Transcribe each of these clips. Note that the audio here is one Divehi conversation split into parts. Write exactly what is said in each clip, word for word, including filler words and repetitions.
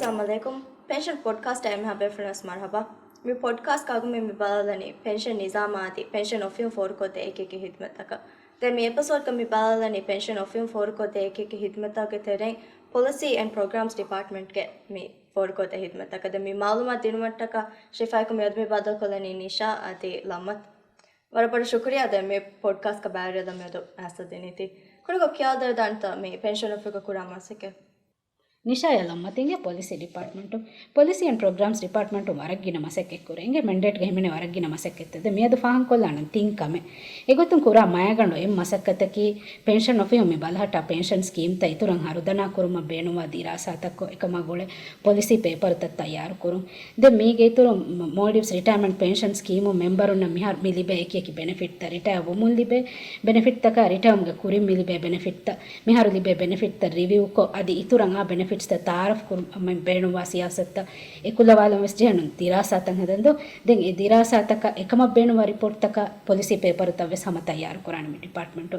އައްސަލާމު ޢަލައިކުމް. ޕެންޝަން ޕޮޑްކާސްޓަށް އެންމެހާ ބޭފުޅުންނަށް މަރުޙަބާ. މި ޕޮޑްކާސްޓްގަ އަޅުގަނޑުމެން މި ބަލާލަނީ ޕެންޝަން ނިޒާމާ އަދި ޕެންޝަން އޮފީހުން ފޯރުކޮށްދޭ އެކިއެކި ޚިދުމަތްތަކަށް. ދެން މި އެޕިސޯޑްގަ މި ބަލާލަނީ ޕެންޝަން އޮފީހުން ފޯރުކޮށްދޭ އެކިއެކި ޚިދުމަތްތަކުގެ ތެރެއިން ޕޮލިސީ އެންޑް ޕްރޮގްރާމްސް ޑިޕާޓްމަންޓްގެ މި ފޯރުކޮށްދޭ ޚިދުމަތްތަކަށް. ދެން މި މަޢުލޫމާތު ދިނުމަށްޓަކާ ޝިފާއަކު މިއަދު މި ބައްދަލުކޮށްލަނީ ނިޝާ އަދި ލަމްމަތު. ވަރަށް ބޮޑަށް ޝުކުރިއްޔާ ދެން މި ޕޮޑްކާސްޓްގަ ބައިވެރިވެލަން މިއަދު ހައްސަ ދިނީތީ. ކުރިކޮށް ކިޔާދެވިދާނެތަ މި ޕެންޝަން އޮފީހުގަ ކުރާ މަސައްކަތް؟ ނިޝާއާ ލަމްމަތުގެ ޕޮލިސީ ޑިޕާޓްމަންޓު، ޕޮލިސީ އެންޑް ޕްރޮގްރާމްސް ޑިޕާޓްމަންޓު ވަރަށް ގިނަ މަސައްކަތް ކުރޭ. އިނގޭ މެންޑޭޓްގަ ހިމެނޭ ވަރަށް ގިނަ މަސައްކަތްތައް. ދެން މިއަދު ފާހަގަކޮށްލާނަން ތިން ކަމެއް. އެގޮތުން ކުރާ މައިގަނޑު އެއް މަސައްކަތަކީ ޕެންޝަން އޮފީހުން މި ބަލަހައްޓާ ޕެންޝަން ސްކީމްތައް އިތުރަށް ހަރުދަނާ ކުރުމަށް ބޭނުންވާ ދިރާސާތައްކޮށް އެކަމާ ގުޅޭ ޕޮލިސީ ޕޭޕަރުތައް ތައްޔާރު ކުރުން. ދެން މީގެ އިތުރުން މޯލްޑިވްސް ރިޓަޔަރމަންޓް ޕެންޝަން ސްކީމު މެމްބަރުންނަށް މިހާރު މި ލިބޭ އެކިއެކި ބެނެފިޓްތައް، ރިޓަޔާ ވުމުން ލިބޭ ބެނެފިޓްތަކާ ރިޓަޔާވުމުގެ ކުރިން މި ލިބޭ ބެނެފިޓްތައް، މިހާރު ލިބޭ ބެނެފިޓްތައް ރިވިއުކޮށް، އަދި އިތުރަށް އާ ބެނެފިޓްސްތައް ތައާރަފް ކުރުމަށް ބޭނުންވާ ސިޔާސަތުތައް އެކުލަވާލަން ވެސް ޖެހެނުން ދިރާސާތައް ހަދަންދޯ. ދެން އެ ދިރާސާތަކަށް އެކަމަށް ބޭނުންވާ ރިޕޯޓްތަކާ ޕޮލިސީ ޕޭޕަރުތައް ވެސް ހަމަ ތައްޔާރު ކުރާނެ މި ޑިޕާޓްމަންޓު.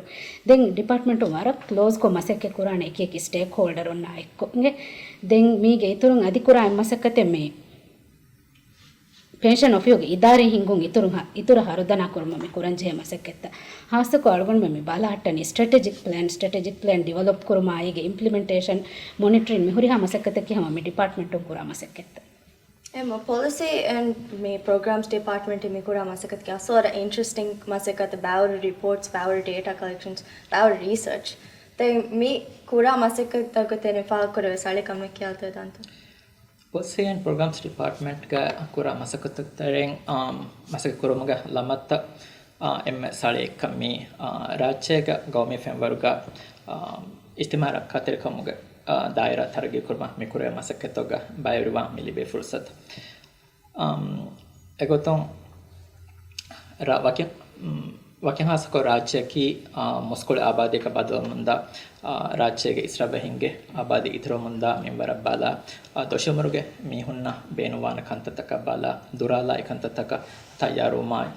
ދެން ޑިޕާޓްމަންޓު ވަރަށް ކްލޯޒްކޮށް މަސައްކަތް ކުރާނެ އެކި އެކި ސްޓޭކްހޯލްޑަރުންނާ އެއްކޮށް. އިނގޭ ދެން މީގެ އިތުރުން އަދި ކުރާ އެއް މަސައްކަތެއް މީ. ޕެންޝަން އޮފީހުގެ އިދާރީ ހިންގުން އިތުރު ހަ-، އިތުރަށް ހަރުދަނާ ކުރުމަށް މި ކުރަންޖެހޭ މަސައްކަތްތައް. ހާއްސަކޮށް އަޅުގަނޑުމެން މި ބަލަހައްޓަނީ ސްޓްރެޓެޖިކް ޕްލޭން، ސްޓްރެޓެޖިކް ޕްލޭން ޑިވެލޮޕް ކުރުމާ އޭގެ އިމްޕްލިމެންޓޭޝަން މޮނިޓަރިން މިހުރިހާ މަސައްކަތަކީ ހަމަ މި ޑިޕާޓްމަންޓުން ކުރާ މަސައްކަތްތައް. އެމް ޕޮލިސީ އެންޑް މި ޕްރޮގްރާމްސް ޑިޕާޓްމަންޓް މި ކުރާ މަސައްކަތަކީ އަސްލު ވަރަށް އިންޓްރެސްޓިން މަސައްކަތެއް. ބައިވަރު ރިޕޯޓްސް، ބައިވަރު ޑޭޓާ ކަލެކްޝަންސް، ބައިވަރު ރީސަރޗް. ދެން މި ކުރާ މަސައްކަތްތަކުގެ ތެރެއިން ފާހަގަކުރެވޭ ސަޅި ކަމެއް ކިޔާދެވިދާނެތަ؟ ޕޮލިސީ އެންޑް ޕްރޮގްރާމްސް ޑިޕާޓްމަންޓްގަ ކުރާ މަސައްކަތުތަކުގެ ތެރެއިން، އާ، މަސައްކަތް ކުރުމުގެ ޅަމަށްތައް، އާ، އެންމެ ސަޅި އެއްކަން މީ، އާ، ރާއްޖޭގެ ގައުމީ ފެންވަރުގަ، އާ، އިޖްތިމާޢީ ރައްކާތެރިކަމުގެ، އާ، ދާއިރާ ތަރައްގީ ކުރުމަށް މި ކުރެވޭ މަސައްކަތްތަކުގަ ބައިވެރިވާން މި ލިބޭ ފުރުސަތު. އަމް، އެގޮތުން ރ-، ވަކި-، މް، ވަކިން ހާއްސަކޮށް ރާއްޖެއަކީ، އާ، މުސްކުޅި އާބާދީއަކަށް ބަދަލުވަމުންދާ، އާ، ރާއްޖޭގެ އިސްރަށްވެހިންގެ އާބާދީ އިތުރުވަމުންދާ މިންވަރަށް ބަލާ، އާ، ދޮށުމަރުގެ މީހުންނަށް ބޭނުންވާނެ ކަންތައްތަކަށް ބަލާ، ދުރާލާ އެކަންތައްތަކަށް ތައްޔާރުވުމާއި،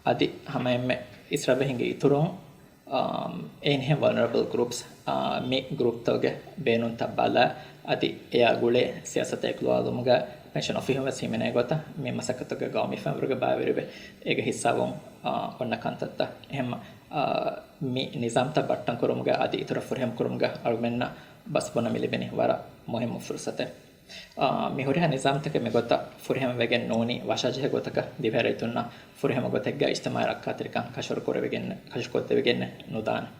އަދި ހަމައެންމެ އިސްރަށްވެހިންގެ އިތުރުން، އާ، އެހެނިހެން ވަލްނަރަބަލް ގްރޫޕްސް، އާ، މި ގްރޫޕްތަކުގެ ބޭނުންތައް ބަލާ، އަދި އެޔާ ގުޅޭ ސިޔާސަތެއް އެކުލަވާލުމުގަ ޕެންޝަން އޮފީހުން ވެސް ހިމެނޭ ގޮތަށް މި މަސައްކަތުގެ ގައުމީ ފެންވަރުގެ ބައިވެރިވެ، އޭގެ ހިއްސާވުން، އާ، އޮންނަ ކަންތައްތައް. އެހެންމަ، އާ، މި ނިޒާމްތައް ބައްޓަން ކުރުމުގަ އަދި އިތުރަށް ފުރިހަމަ ކުރުމުގަ އަޅުގަނޑުމެންނަށް ބަސް ބުނަން މި ލިބެނީ ވަރަށް މުހިއްމު ފުރުސަތެއް. އާ، މި ހުރިހާ ނިޒާމްތަކެއް މިގޮތަށް ފުރިހަމަވެގެން ނޫނީ ވަށާޖެހޭ ގޮތަކަށް ދިވެހި ރައްޔިތުންނަށް ފުރިހަމަ ގޮތެއްގަ އިޖްތިމާޢީ ރައްކާތެރިކަން ކަށަވަރު ކުރެވިގެން، ކަށަވަރު ކޮށްދެވިގެން ނުދާނެ.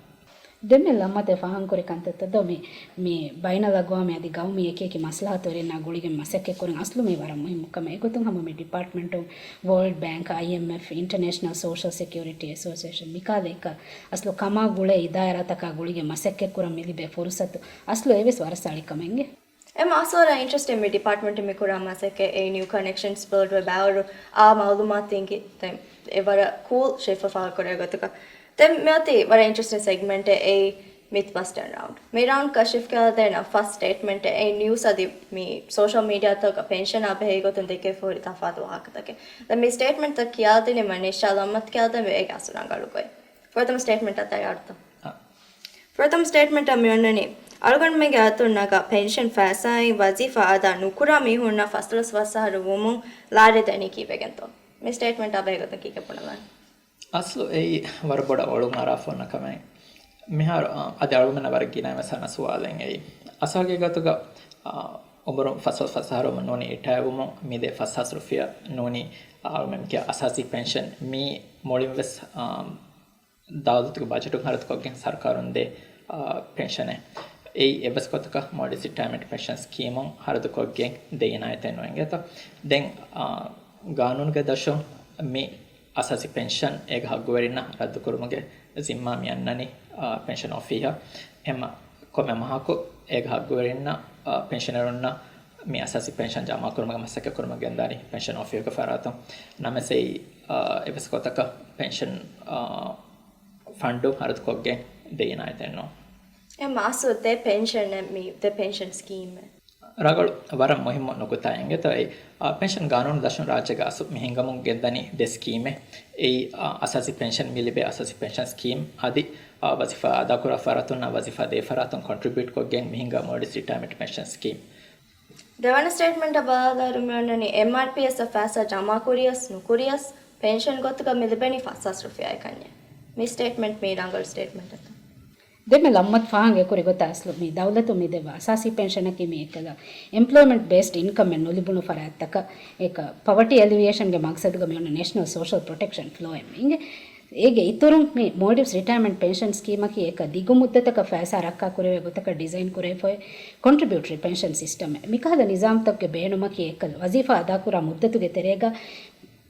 ދެންމެ ލަމްމަތެ ފާހަގަކުރި ކަންތައްތައް ދޯ މި، މި ބައިނަލްއަގްވާމީ އަދި ގައުމީ އެކި އެކި މަސްލަހަތުވެރިންނާ ގުޅިގެން މަސައްކަތް ކުރަން އަސްލު މީ ވަރަށް މުހިއްމު ކަމެއް. އެގޮތުން ހަމަ މި ޑިޕާޓްމަންޓުން ވޯލްޑް ބޭންކް، އައިއެމްއެފް، އިންޓަރނޭޝަނަލް ސޯޝަލް ސެކިއުރިޓީ އެސޯސިއޭޝަން މިކާލަ އެކަ އަސްލު ކަމާ ގުޅޭ އިދާރާތަކާ ގުޅިގެން މަސައްކަތް ކުރަން މި ލިބޭ ފުރުސަތު އަސްލު އެވެސް ވަރަށް ސަޅި ކަމެއް. އެމް އަސްލު ވަރަށް އިންޓްރެސްޓިން މި ޑިޕާޓްމަންޓު މި ކުރާ މަސައްކަތް އެ ނިއު ކަނެކްޝަންސް ބިލްޑްވެ ބައިވަރު އާ މައުލޫމާތު އިނގި ދެން އެ ވަރަށް ކޫލް ޝެފަ ފާހަގަކުރޭ ގޮތަކަށް. ދެން މިއޮތީ ވަރަށް އިންޓްރެސްޓިން ސެގްމެންޓެއް އެއީ މިތް ބަސްޓަން ރައުންޑް. މި ރައުންޑް ކަށިފް ކަލަދޭނަ ފަސް ސްޓޭޓްމެންޓެއް އެ ނިއުސް އަދި މި ސޯޝަލް މީޑިއާތަކަށް ޕެންޝަނާ ބެހޭ ގޮތުން ދެކޭ ފޯރި ތަފާތު ވާހަކަތަކެއް. ދެން މި ސްޓޭޓްމެންޓްތައް ކިޔާދިނީމަ ނިޝާ ލަމްމަތު ކިޔާދެން އޭގެ އަސްލު ރަނގަޅު ގޮތް. ފުރަތަމަ ސްޓޭޓްމެންޓް ތައް ތައްޔާރުތަ؟ އާ. ފުރަތަމަ ސްޓޭޓްމެންޓަށް މި އޮންނަނީ، އަޅުގަނޑުމެންގެ އަތުން ނަގާ ޕެންޝަން ފައިސާއިން ވަޒީފާ އަދާ ނުކުރާ މީހުންނަށް ފަސްދޮޅަސް ފަސް އަހަރު ވުމުން ލާރި ދެނީ ކީއްވެގެންތޯ؟ މި ސްޓޭޓްމެންޓާ ބެހޭގޮތުން ކީކޭ ބުނެލަން؟ އަސްލު އެއީ ވަރަށް ބޮޑަށް އޮޅުން އަރާފަ އޮންނަ ކަމެއް. މިހާރު، އާ، އަދި އަޅުގަނޑަށް ވަރަށް ގިނަ އެއް ސަނަ ސުވާލެއް އެއީ. އަސްލު ހަގީގަތުގަ، އާ، އުމުރުން ފަސް ފަސް އަހަރު ނޫނީ ރިޓަޔާ ވުމުން މިދޭ ފަސް ހާސް ރުފިޔާ ނޫނީ، އާ، އަޅުގަނޑުމެން ކިޔާ އަސާސީ ޕެންޝަން މީ މުޅިން ވެސް، އާ، ދައުލަތުގެ ބަޖެޓުން ހަރަދުކޮށްގެން ސަރުކާރުން ދޭ، އާ، ޕެންޝަނެއް. އެއީ އެއްވެސް ގޮތަކަށް މޯލްޑިވްސް ރިޓަޔަރމަންޓް ޕެންޝަން ސްކީމުން ހަރަދުކޮށްގެން ދޭ އިނާޔަތެއް ނޫން އިނގޭތޯ. ދެން، އާ، ގާނޫނުގެ ދަށުން މި އަސާސީ ޕެންޝަން އޭގެ ހައްގުވެރިންނަށް ރައްދުކުރުމުގެ ޒިންމާ މި އަންނަނީ، އާ، ޕެންޝަން އޮފީހަށް. އެހެންމަ ކޮންމެ މަހަކު އޭގެ ހައްގުވެރިންނަށް، އާ، ޕެންޝަނަރުންނަށް މި އަސާސީ ޕެންޝަން ޖަމާކުރުމުގެ މަސައްކަތް ކުރުމަށް ގެންދާނީ ޕެންޝަން އޮފީހުގެ ފަރާތުން. ނަމަވެސް އެއީ، އާ، އެއްވެސް ގޮތަކަށް ޕެންޝަން، އާ، ފަންޑު ހަރަދުކޮށްގެން ދޭ އިނާޔަތެއް ނޫން. އެ މާސް ދެ ޕެންޝަން މި ދެ ޕެންޝަން ސްކީމް. ރަނގަޅު، ވަރަށް މުހިއްމު ނުކުތާއެއް އިނގޭތޯ. އެއީ، އާ، ޕެންޝަން ގާނޫނު ދަށުން ރާއްޖޭގަ އަސްލު މި ހިނގަމުން ގެންދަނީ ދެ ސްކީމެއް. އެއީ، އާ، އަސާސީ ޕެންޝަން މި ލިބޭ އަސާސީ ޕެންޝަން ސްކީމް އަދި، އާ، ވަޒީފާ އަދާކުރާ ފަރާތުންނާ ވަޒީފާ ދޭ ފަރާތުން ކޮންޓްރިބިއުޓް ކޮށްގެން މި ހިނގާ މޯލްޑިވްސް ރިޓަޔަރމަންޓް ޕެންޝަން ސްކީމް. ދެވަނަ ސްޓޭޓްމަންޓަށް ބަލާލާއިރު މި އޮންނަނީ އެމްއާރްޕީއެސްއަށް ފައިސާ ޖަމާކުރިޔަސް ނުކުރިޔަސް ޕެންޝަން ގޮތުގަ މި ލިބެނީ ފަސް ހާސް ރުފިޔާއެއް ކަންޏެއް. މި ސްޓޭޓްމަންޓް މީ ރަނގަޅު ސްޓޭޓްމަންޓެއްތަ؟ ދެންމެ ލައްމަތު ފާހަގަ ކުރި ގޮތަށް އަސްލު މި ދައުލަތު މި ދެއްވާ އަސާސީ ޕެންޝަނަކީ މި އެކަލަ އެމްޕްލޯއިމެންޓް ބޭސްޑް އިންކަމެއް ނުލިބުނު ފަރާތްތަކަށް އެކަ ޕަވަޓީ އެލިވިއޭޝަންގެ މަގްސަދުގަ މި އޮންނަ ނޭޝަނަލް ސޯޝަލް ޕްރޮޓެކްޝަން ފްލޯއެއް މި އިނގޭ. އޭގެ އިތުރުން މި މޯލްޑިވްސް ރިޓަޔަރމަންޓް ޕެންޝަން ސްކީމަކީ އެކަ ދިގު މުއްދަތަކަށް ފައިސާ ރައްކާ ކުރެވޭ ގޮތަކަށް ޑިޒައިން ކުރެވިފައި ކޮންޓްރިބިއުޓަރީ ޕެންޝަން ސިސްޓަމެއް. މިކަހަލަ ނިޒާމްތަކުގެ ބޭނުމަކީ އެކަލަ ވަޒީފާ އަދާކުރާ މުއްދަތުގެ ތެރޭގަ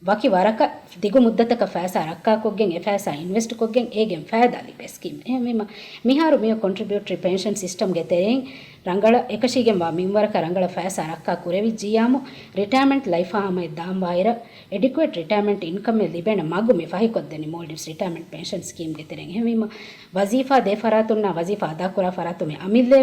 ވަކި ވަރަކަށް ދިގު މުއްދަތަކަށް ފައިސާ ރައްކާކޮށްގެން އެ ފައިސާ އިންވެސްޓްކޮށްގެން އޭގެން ފައިދާ ލިބޭ ސްކީމެއް. އެހެންވީމަ، މިހާރު މިއޮ ކޮންޓްރިބިއުޓަރީ ޕެންޝަން ސިސްޓަމްގެ ތެރެއިން ރަނގަޅަށް އެކަށީގެންވާ މިންވަރަކަށް ރަނގަޅަށް ފައިސާ ރައްކާ ކުރެވިއްޖިއްޔާމު، ރިޓަޔަމަންޓް ލައިފާ ހަމަޔަށް ދާންވާއިރަށް، އެޑިކުއެޓް ރިޓަޔަމަންޓް އިންކަމެއް ލިބޭނެ މަގު މި ފަހިކޮށްދެނީ މޯލްޑިވްސް ރިޓަޔަމަންޓް ޕެންޝަން ސްކީމްގެ ތެރެއިން. އެހެންވީމަ، ވަޒީފާ ދޭ ފަރާތުންނާ ވަޒީފާ އަދާކުރާ ފަރާތުން މި އަމިއްލަ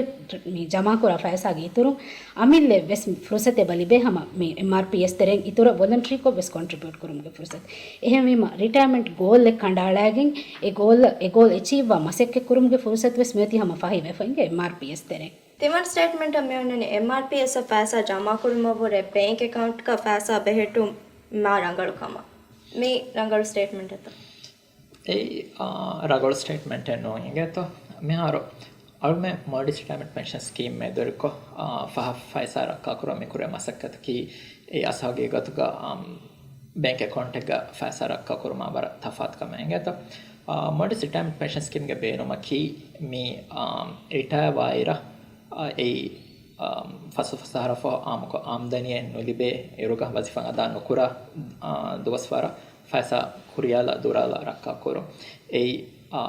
މި ޖަމާކުރާ ފައިސާގެ އިތުރުން އަމިއްލައަށް ވެސް ފުރުސަތެއް އެބަ ލިބޭ ހަމަ މި އެމްއާރްޕީއެސް ތެރެއިން އިތުރަށް ވޮލަންޓަރީކޮށް ވެސް ކޮންޓްރިބިއުޓް ކުރުމުގެ ފުރުސަތު. އެހެންވީމަ، ރިޓަޔަމަންޓް ގޯލްއެއް ކަނޑައަޅައިގެން އެ ގޯލް، އެ ގޯލް އެޗީވްވާ މަސައްކަތް ކުރުމުގެ ފުރުސަތު ވެސް މިއޮތީ ހަމަ ފަހި ވެފަ އިނގޭ އެމްއާރްޕީއެސް ތެރެއިން. ތިމަން ސްޓޭޓްމަންޓަށް މި އޮންނަނީ އެމްއާރްޕީއެސްއަށް ފައިސާ ޖަމާކުރުމަށްވުރެ ބޭންކް އެކައުންޓްގަ ފައިސާ ބެހެއްޓުން މާ ރަނގަޅު ކަމަށް. މީ ރަނގަޅު ސްޓޭޓްމަންޓެއްތަ؟ އެއީ، އާ، ރަނގަޅު ސްޓޭޓްމަންޓެއް ނޫން އިނގޭތޯ. މިހާރު އަޅުމެން މޯލްޑިވްސް ރިޓަޔަމަންޓް ޕެންޝަން ސްކީމް މެދުވެރިކޮށް، އާ، ފަހަށް ފައިސާ ރައްކާކުރަން މި ކުރޭ މަސައްކަތަކީ އެއީ އަސްލު ހަގީގަތުގަ، އާ، ބޭންކް އެކައުންޓެއްގަ ފައިސާ ރައްކާކުރުމާ ވަރަށް ތަފާތު ކަމެއް އިނގޭތޯ. އާ، މޯލްޑިވްސް ރިޓަޔަމަންޓް ޕެންޝަން ސްކީމްގެ ބޭނުމަކީ މި، އާ، ރިޓަޔަރ ވާއިރަށް، އާ، އެއީ، އާ، ފަސް ފަސް އަހަރަށް ފަހު އާއްމުކޮށް އާމްދަނީއެއް ނުލިބޭ އިރުގަ ވަޒީފާ އަދާ ނުކުރާ، އާ، ދުވަސްވަރަށް ފައިސާ ކުރިޔާލާ ދުރާލާ ރައްކާކުރުން. އެއީ، އާ،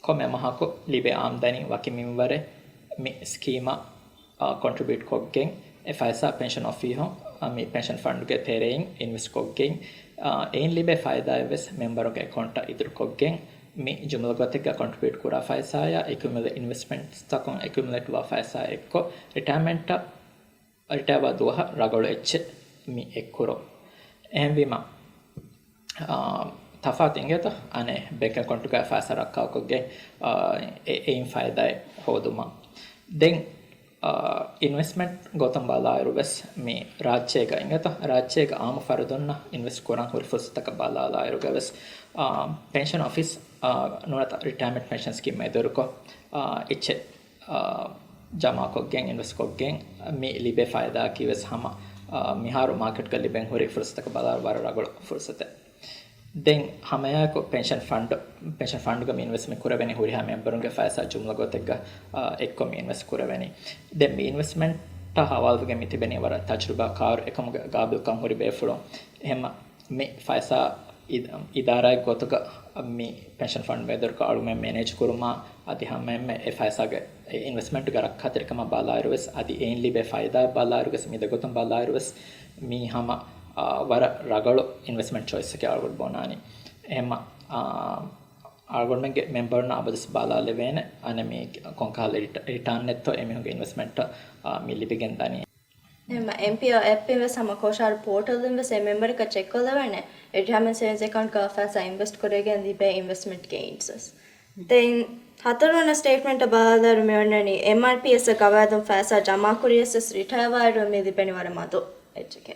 ކޮންމެ މަހަކު ލިބޭ އާމްދަނީ ވަކި މިންވަރެއް މި ސްކީމަށް، އާ، ކޮންޓްރިބިއުޓް ކޮށްގެން އެ ފައިސާ ޕެންޝަން އޮފީހުން، އާ، މި ޕެންޝަން ފަންޑުގެ ތެރެއިން އިންވެސްޓް ކޮށްގެން، އާ، އެއިން ލިބޭ ފައިދާއެއް ވެސް މެމްބަރުގެ އެކައުންޓަށް އިތުރުކޮށްގެން މި ޖުމްލަ ގޮތެއްގަ ކޮންޓްރިބިއުޓް ކުރާ ފައިސާއާ އެކިއުމިލޭޓް އިންވެސްޓްމަންޓްސްތަކުން އެކިއުމިލޭޓްވާ ފައިސާ އެއްކޮށް ރިޓަޔަމަންޓަށް ރިޓަޔަރވާ ދުވަހަށް ރަނގަޅު އެއްޗެއް މި އެއްކުރުން. އެހެންވީމަ، އާ، ތަފާތު އިނގޭތަ؟ އަނެއް ބޭންކް އެކައުންޓުގަ ފައިސާ ރައްކާކޮށްގެން، އާ، އެ-، އެއިން ފައިދާއެއް ހޯދުމަށް. ދެން، އާ، އިންވެސްޓްމަންޓް ގޮތުން ބަލާއިރު ވެސް މި ރާއްޖޭގަ އިނގޭތަ؟ ރާއްޖޭގަ އާއްމު ފަރުދުންނަށް އިންވެސްޓް ކުރަން ހުރި ފުރުސަތަކަށް ބަލާލާއިރުގަ ވެސް، އާ، ޕެންޝަން އޮފީސް، އާ، ނުވަތަ ރިޓަޔަމަންޓް ޕެންޝަން ސްކީމް މެދުވެރިކޮށް، އާ، އެއްޗެއް އާ، ޖަމާކޮށްގެން، އިންވެސްޓްކޮށްގެން މި ލިބޭ ފައިދާއަކީ ވެސް ހަމަ، އާ، މިހާރު މާކެޓްގަ ލިބެން ހުރި ފުރުސަތަކަށް ބަލާއިރު ވަރަށް ރަނގަޅު ފުރުސަތެއް. ދެން ހަމައެއާއެކު ޕެންޝަން ފަންޑް، ޕެންޝަން ފަންޑުގަ މި އިންވެސްޓް މި ކުރެވެނީ ހުރިހާ މެމްބަރުންގެ ފައިސާ ޖުމްލަ ގޮތެއްގަ، އާ، އެއްކޮށް މި އިންވެސްޓް ކުރެވެނީ. ދެން މި އިންވެސްޓްމަންޓާ ހަވާލުވެގެން މި ތިބެނީ ވަރަށް ތަޖުރިބާ ކާރު އެކަމުގެ ގާބިލްކަން ހުރި ބޭފުޅުން. އެހެންމަ މި ފައިސާ އިދ-، އިދާރާއެއް ގޮތުގަ މި ޕެންޝަން ފަންޑް މެދުވެރިކޮށް އަޅުމެން މެނޭޖް ކުރުމާ، އަދި ހަމައެންމެ އެ ފައިސާގެ އިންވެސްޓްމަންޓްގެ ރައްކާތެރިކަމަށް ބަލާއިރު ވެސް، އަދި އެއިން ލިބޭ ފައިދާއަށް ބަލާއިރު ވެސް، މި ދެގޮތުން ބަލާއިރު ވެސް، މީ ހަމަ، އާ، ވަރަށް ރަގަޅު އިންވެސްޓްމަންޓް ޗޮއިސްއެކޭ އަޅުގަނޑު ބުނާނީ. އެހެންމަ، އާ، އަޅުގަނޑުމެންގެ މެމްބަރުންނަށް އަބަދުވެސް ބަލާލެވޭނެ، އަނެއް މީ ކޮންކަހަލަ ރިޓަ-، ރިޓާންއެއްތޯ އެމީހުންގެ އިންވެސްޓްމަންޓަށް، އާ، މި ލިބިގެން ދަނީ. އެހެންމަ އެމްޕީއާ އެޕްއިން ވެސް ހަމަ ކޮށާރު ޕޯޓަލްއިން ވެސް އެ މެމްބަރަކަށް ޗެކްކޮށްލެވޭނެ ރިޓަޔަމަންޓް ސޭވިންގްސް އެކައުންޓްގަ ފައިސާ އިންވެސްޓް ކުރެވިގެން ލިބޭ އިންވެސްޓްމަންޓް ގެއިންސް ވެސް. ދެން ހަތަރުވަނަ ސްޓޭޓްމަންޓަށް ބަލާލާއިރު މި އޮންނަނީ އެމްއާރްޕީއެސްއަށް ގަވާއިދުން ފައިސާ ޖަމާކުރިޔަސް ވެސް ރިޓަޔަރވާއިރު މި ލިބެނީ ވަރަށް މަދު އެއްޗެކޭ.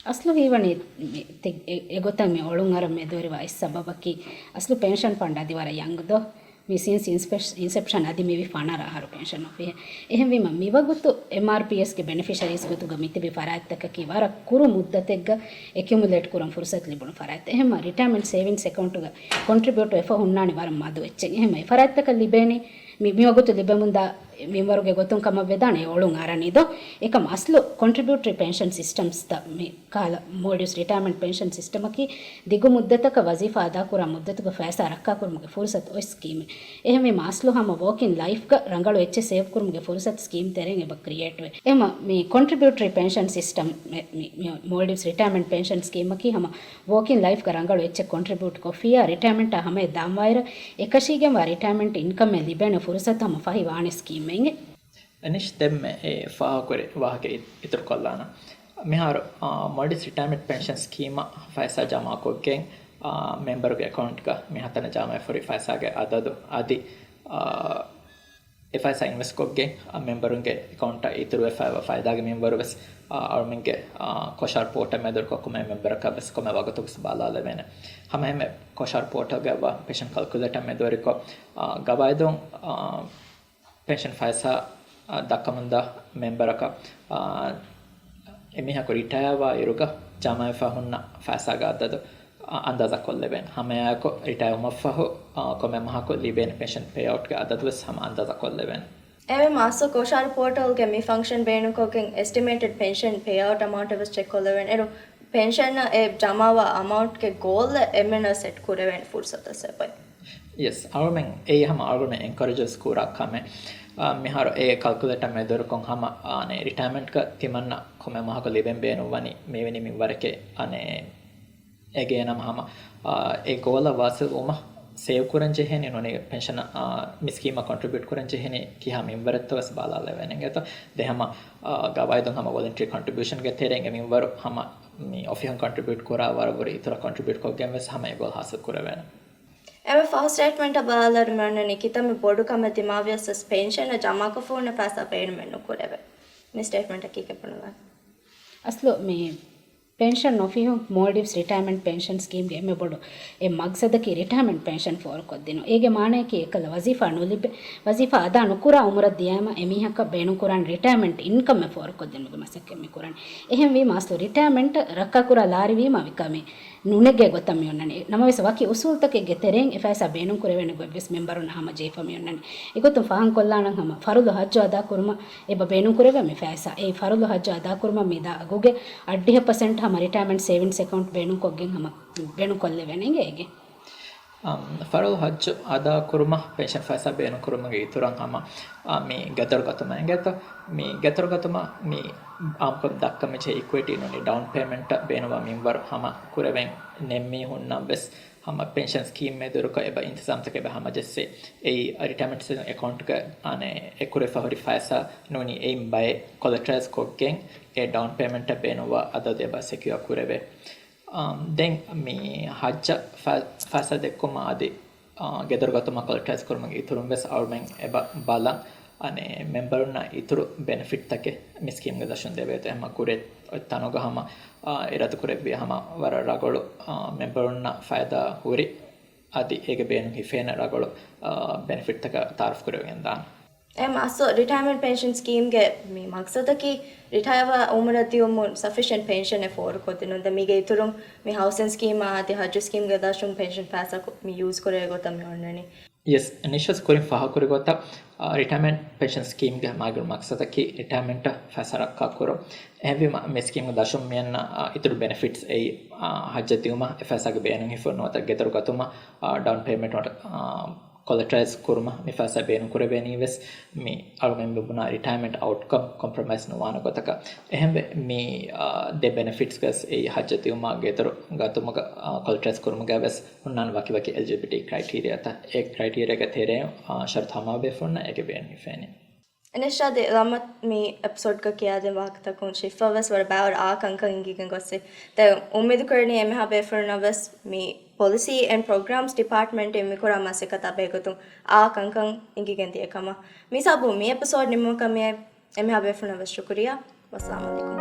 އަސްލު ހީވަނީ މި ތި-، އެ-، އެގޮތަށް މި އޮޅުން އަރަން މެދުވެރިވާ އެއް ސަބަބަކީ، އަސްލު ޕެންޝަން ފަންޑް އަދި ވަރަށް ޔަންގް ދޯ. މި ސިންސް އިންސްޕެޝް-، އިންސެޕްޝަން އަދި މިވީ ފަނަރަ އަހަރު ޕެންޝަން އޮފީހެއް. އެހެންވީމަ، މިވަގުތު އެމްއާރްޕީއެސްގެ ބެނެފިޝަރީސް ގޮތުގަ މިތިބި ފަރާތްތަކަކީ ވަރަށް ކުރު މުއްދަތެއްގަ އެކިއުމުލޭޓް ކުރަން ފުރުސަތު ލިބުނު ފަރާތްތައް. އެހެންމަ، ރިޓަޔަމަންޓް ސޭވިންގްސް އެކައުންޓުގަ ކޮންޓްރިބިއުޓް ވެފަ ހުންނާނީ ވަރަށް މަދު އެއްޗެއް. އެހެންމަ، އެ ފަރާތްތަކަށް ލިބޭނީ މި-، މިވަގުތު ލިބެމުންދާ މިންވަރުގެ ގޮތުން ކަމަށް ވެދާނެ އެ އޮޅުން އަރަނީ ދޯ. އެކަމް އަސްލު ކޮންޓްރިބިއުޓަރީ ޕެންޝަން ސިސްޓަމްސްތައް މި ކަހަލަ މޯލްޑިވްސް ރިޓަޔަމަންޓް ޕެންޝަން ސިސްޓަމަކީ ދިގު މުއްދަތަކަށް ވަޒީފާ އަދާކުރާ މުއްދަތުގެ ފައިސާ ރައްކާކުރުމުގެ ފުރުސަތު އޮތް ސްކީމެއް. އެހެންވީމަ އަސްލު ހަމަ ވޯކިން ލައިފްގަ ރަނގަޅު އެއްޗެއް ސޭވް ކުރުމުގެ ފުރުސަތު ސްކީމް ތެރެއިން އެބަ ކްރިއޭޓްވޭ. އެހެންމަ މި ކޮންޓްރިބިއުޓަރީ ޕެންޝަން ސިސްޓަމް މި، މި، މި މޯލްޑިވްސް ރިޓަޔަމަންޓް ޕެންޝަން ސްކީމަކީ ހަމަ ވޯކިން ލައިފްގަ ރަނގަޅު އެއްޗެއް ކޮންޓްރިބިއުޓް ކޮށްފިއްޔާ ރިޓަޔަމަންޓާ ހަމަޔަށް ދާންވާއިރަށް އެކަށީގެންވާ ރިޓަޔަމަންޓް އިންކަމެއް ލިބޭނެ ފުރުސަތު ހަމަ ފަހި ވާނެ ސްކީމެއް އިނގޭ. އެނިޝް ދެންމެ އެ ފާހަގަކުރި ވާހަކަ އި-، އިތުރުކޮށްލާނަން. މިހާރު، އާ، މޯލްޑިވްސް ރިޓަޔަމަންޓް ޕެންޝަން ސްކީމަށް ފައިސާ ޖަމާކޮށްގެން، އާ، މެމްބަރުގެ އެކައުންޓްގަ މި ހަތަނަ ޖަމާވެފަ ހުރި ފައިސާގެ އަދަދު އަދި، އާ، އެ ފައިސާ އިންވެސްޓް ކޮށްގެން އަ، މެމްބަރުންގެ އެކައުންޓަށް އިތުރުވެފައިވާ ފައިދާގެ މިންވަރު ވެސް އަ، އަޅުމެންގެ އަ، ކޮށާރު ޕޯޓަލް މެދުވެރިކޮށް ކޮންމެ މެމްބަރަކަށް ވެސް ކޮންމެ ވަގުތު ވެސް ބަލާލެވޭނެ. ހަމައެހެންމެ ކޮށާރު ޕޯޓަލްގައިވާ ޕެންޝަން ކަލްކުލޭޓަރ މެދުވެރިކޮށް އަ، ގަވާއިދުން އަ، ޕެންޝަން ފައިސާ އަ، ދައްކަމުންދާ މެމްބަރަކަށް އަ، އެމީހަކު ރިޓަޔާވާ އިރުގަ ޖަމާވެފަ ހުންނަ ފައިސާގެ އަދަދު އަ، އަންދާޒާކޮށްލެވޭނެ. ހަމައެއާއެކު ރިޓަޔާވުމަށްފަހު އަ، ކޮންމެ މަހަކު ލިބޭނެ ޕެންޝަން ޕޭއައުޓްގެ އަދަދު ވެސް ހަމަ އަންދާޒާކޮށްލެވޭނެ. އެހެންވީމަ އަސްލު ކޮށާރު ޕޯޓަލްގެ މި ފަންކްޝަން ބޭނުންކޮށްގެން އެސްޓިމޭޓެޑް ޕެންޝަން ޕޭއައުޓް އަމައުންޓެއް ވެސް ޗެކްކޮށްލެވޭނެ. އޭރު ޕެންޝަނަށް އެ ޖަމާވާ އަމައުންޓްގެ ގޯލްއެއް އެމެންނަށް ސެޓް ކުރެވޭނެ ފުރުސަތަށް ސަބައި. ޔެސް، އަޅުމެން އެއީ ހަމަ އަޅުގަނޑު އެންކަރޭޖް ކުރާ ކަމެއް. އާ، މިހާރު އެ ކަލްކުލޭޓަރ މެދުވެރިކޮށް ހަމަ، އާ، އަނެއް ރިޓަޔަމެންޓްގަ ތިމަންނަ ކޮންމެ މަހަކު ލިބެން ބޭނުންވަނީ މިވެނި މިންވަރެކޭ، އަނެއް އެގޭނަމަ ހަމަ، އާ، އެ ގޯލަށް ވާސިލް ވުމަށް ސޭވް ކުރަން ޖެހޭނީ ނޫނީ ޕެންޝަނަށް، އާ، މި ސްކީމަށް ކޮންޓްރިބިއުޓް ކުރަން ޖެހޭނީ ކިހާ މިންވަރެއްތޯ ވެސް ބަލާލެވޭނެ. އިނގޭތޯ ދެ ހަމަ، އާ، ގަވާއިދުން ހަމަ ވޮލަންޓަރީ ކޮންޓްރިބިއުޝަންގެ ތެރެއިން އެ މިންވަރު ހަމަ މި އޮފީހުން ކޮންޓްރިބިއުޓް ކުރާ ވަރަށްވުރެ އިތުރަށް ކޮންޓްރިބިއުޓް ކޮށްގެން ވެސް ހަމަ އެ ގޯލް ހާސިލް ކުރެވޭނެ. އެންމެ ފަހު ސްޓޭޓްމަންޓަށް ބަލާލައިރު މިއޮންނަނީ ކިތަންމެ ބޮޑު ކަމެއް ދިމާވިޔަސް ވެސް ޕެންޝަނަށް ޖަމާކޮށްފަ ހުންނަ ފައިސާ ބޭނުމެއް ނުކުރެވޭ. މި ސްޓޭޓްމަންޓަކީ ކިހިނެއް ބުނުލާނެ؟ އަސްލު މި ޕެންޝަން އޮފީހުން މޯލްޑިވްސް ރިޓަޔަމެންޓް ޕެންޝަން ސްކީމްގެ އެންމެ ބޮޑު އެއް މަގްސަދަކީ ރިޓަޔަމެންޓް ޕެންޝަން ފޯރުކޮށްދިނުން. އޭގެ މާނައަކީ އެކަލަ ވަޒީފާ ނުލިބެ، ވަޒީފާ އަދާ ނުކުރާ އުމުރަށް ދިޔައިމަ އެމީހަކަށް ބޭނުންކުރާނެ ރިޓަޔަމެންޓް އިންކަމެއް ފޯރުކޮށްދިނުމުގެ މަސައްކަތް މި ކުރަނީ. އެހެންވީމަ އަސްލު ރިޓަޔަމެންޓް ރައްކާކުރާ ލާރިވީމަ މިކަމެއް ނުނެގޭ ގޮތަށް މި އޮންނަނީ. ނަމަވެސް ވަކި އުސޫލްތަކެއްގެ ތެރެއިން އެ ފައިސާ ބޭނުންކުރެވޭނެ ގޮތްވެސް މެމްބަރުންނަށް ހަމަޖެހިފަ މި އޮންނަނީ. އެގޮތުން ފާހަގަކޮށްލާނަން ހަމަ ފަރުޟު ޙައްޖު އަދާކުރުމަށް އެބަ ބޭނުންކުރެވޭ މި ފައިސާ. އެއީ ފަރުޟު ޙައްޖު އަދާކުރުމަށް މި ދާ އަގުގެ އަށްޑިހަ ޕަސެންޓް ހަމަ ރިޓަޔަމެންޓް ސޭވިންގްސް އެކައުންޓް ބޭނުންކޮށްގެން ހަމަ ބޭނުންކޮށްލެވޭނެ އިނގޭ އޭގެ. އަމް، ފަރުޟު ޙައްޖު އަދާކުރުމަށް ޕެންޝަން ފައިސާ ބޭނުންކުރުމުގެ އިތުރަށް ހަމަ، އާ، މި ގެދޮރު ގަތުމަށް އިނގޭތޯ؟ މި ގެދޮރު ގަތުމަށް މި އާއްމުކޮށް ދައްކަން މި ޖެހޭ އިކުއިޓީ ނޫނީ ޑައުން ޕޭމެންޓަށް ބޭނުންވާ މިންވަރު ހަމަ ކުރެވެން ނެތް މީހުންނަށް ވެސް ހަމަ ޕެންޝަން ސްކީމް މެދުވެރިކޮށް އެބަ އިންތިޒާމްތަކެއް އެބަ ހަމަޖެއްސޭ. އެއީ ރިޓަޔަމެންޓް ސޭވިންގް އެކައުންޓްގަ އަނެއް އެކުރެފަ ހުރި ފައިސާ ނޫނީ އެއިން ބައެއް ކޮލެޓަރަލައިޒް ކޮށްގެން އެ ޑައުން ޕޭމެންޓަށް ބޭނުންވާ އަދަދު އެބަ ސެކިއުއާ ކުރެވޭ. އާ، ދެން މި ޙައްޖަށް ފަ-، ފައިސާ ދެއްކުމަށް އަދި، އާ، ގެދޮރު ގަތުމަށް ކޮލެޓަރަލައިޒް ކުރުމުގެ އިތުރުން ވެސް އަޅުމެން އެބަ ބަލަން އަނެއް މެމްބަރުންނަށް އިތުރު ބެނެފިޓްތަކެއް މި ސްކީމްގެ ދަށުން ދެވޭތޯ. ހަމަ ކުރި ތަނުގަ ހަމަ، އާ، އިރާދަކުރެއްވިޔާ ހަމަ ވަރަށް ރަނގަޅު، އާ، މެމްބަރުންނަށް ފައިދާ ހުރި އަދި އޭގެ ބޭނުން ހިފޭނެ ރަނގަޅު، އާ، ބެނެފިޓްތަކަށް ތައާރަފް ކުރެވިގެން ދާނެ. އެމް އަސްލު ރިޓަޔަމެންޓް ޕެންޝަން ސްކީމްގެ މި މަގްސަދަކީ ރިޓަޔަވާ އުމުރަށް ދިޔުމުން ސަފިޝަންޓް ޕެންޝަނެއް ފޯރުކޮށްދިނުން. ދެން މީގެ އިތުރުން މި ހައުސިން ސްކީމާ އަދި ޙައްޖު ސްކީމްގެ ދަށުން ޕެންޝަން ފައިސާ ކު-، މި ޔޫޒް ކުރޭ ގޮތަށް މި އޮންނަނީ. ޔެސް، ނިޝްވަސް ކުރިން ފާހަގަކުރި ގޮތަށް، އާ، ރިޓަޔަމެންޓް ޕެންޝަން ސްކީމްގެ މާގިނަ މަގްސަދަކީ ރިޓަޔަމެންޓަށް ފައިސާ ރައްކާކުރުން. އެހެންވީމަ މި ސްކީމްގެ ދަށުން މިއަންނަ، އާ، އިތުރު ބެނެފިޓްސް އެއީ، އާ، ޙައްޖަށް ދިއުމަށް އެ ފައިސާގެ ބޭނުން ހިފުން ނުވަތަ ގެދޮރު ގަތުމަށް، އާ، ޑައުން ޕޭމެންޓް ނުވަތަ، އާ، ކޮލެޓަރަލައިޒް ކުރުމަށް މި ފައިސާ ބޭނުން ކުރެވޭނީ ވެސް މި އަޅުގަނޑު މި ބުނާ ރިޓަޔަމެންޓް އައުޓްކަމް ކޮމްޕްރޮމައިޒް ނުވާނެ ގޮތަކަށް. އެހެންވެ، މި، އާ، ދެ ބެނެފިޓްސް ގަސް އެއީ ޙައްޖަށް ދިއުމާ ގެދޮރު ގަތުމުގަ، އާ، ކޮލެޓަރަލައިޒް ކުރުމުގަ ވެސް ހުންނާނެ ވަކިވަކި އެލްޖީބީޓީ ކްރައިޓީރިއާތައް. އެ ކްރައިޓީރިއާގެ ތެރެއިން، އާ، ޝަރުތު ހަމަވެފަ ހުންނަ އޭގެ ބޭނުން ހިފޭނެ. އެނެއްޝާދެ ރަމަތް މި އެޕިސޯޑްގަ ކިޔާދިން ވާހަކަތަކުން ޝިފާ ވެސް ވަރަށް ބާވަރު އާ ކަންކަން އިނގިގެން ގޮއްސި. ދެން އުއްމީދު ކުރަނީ އެމެހާ ބޭފުޅުންނަށް ވެސް މި ޕޮލިސީ އެންޑް ޕްރޮގްރާމްސް ޑިޕާޓްމަންޓް މި ކުރާ މަސައްކަތާ ބެހޭގޮތުން އާ ކަންކަން އިނގިގެން ދިޔަ ކަމަށް. މި ހިސާބުން މި އެޕިސޯޑް ނިމުމަކަށް މިއައި އެމެހާ ބޭފުޅުންނަށް ވެސް ޝުކުރިއްޔާ. ވައްސަލާމު ޢަލައިކުމް.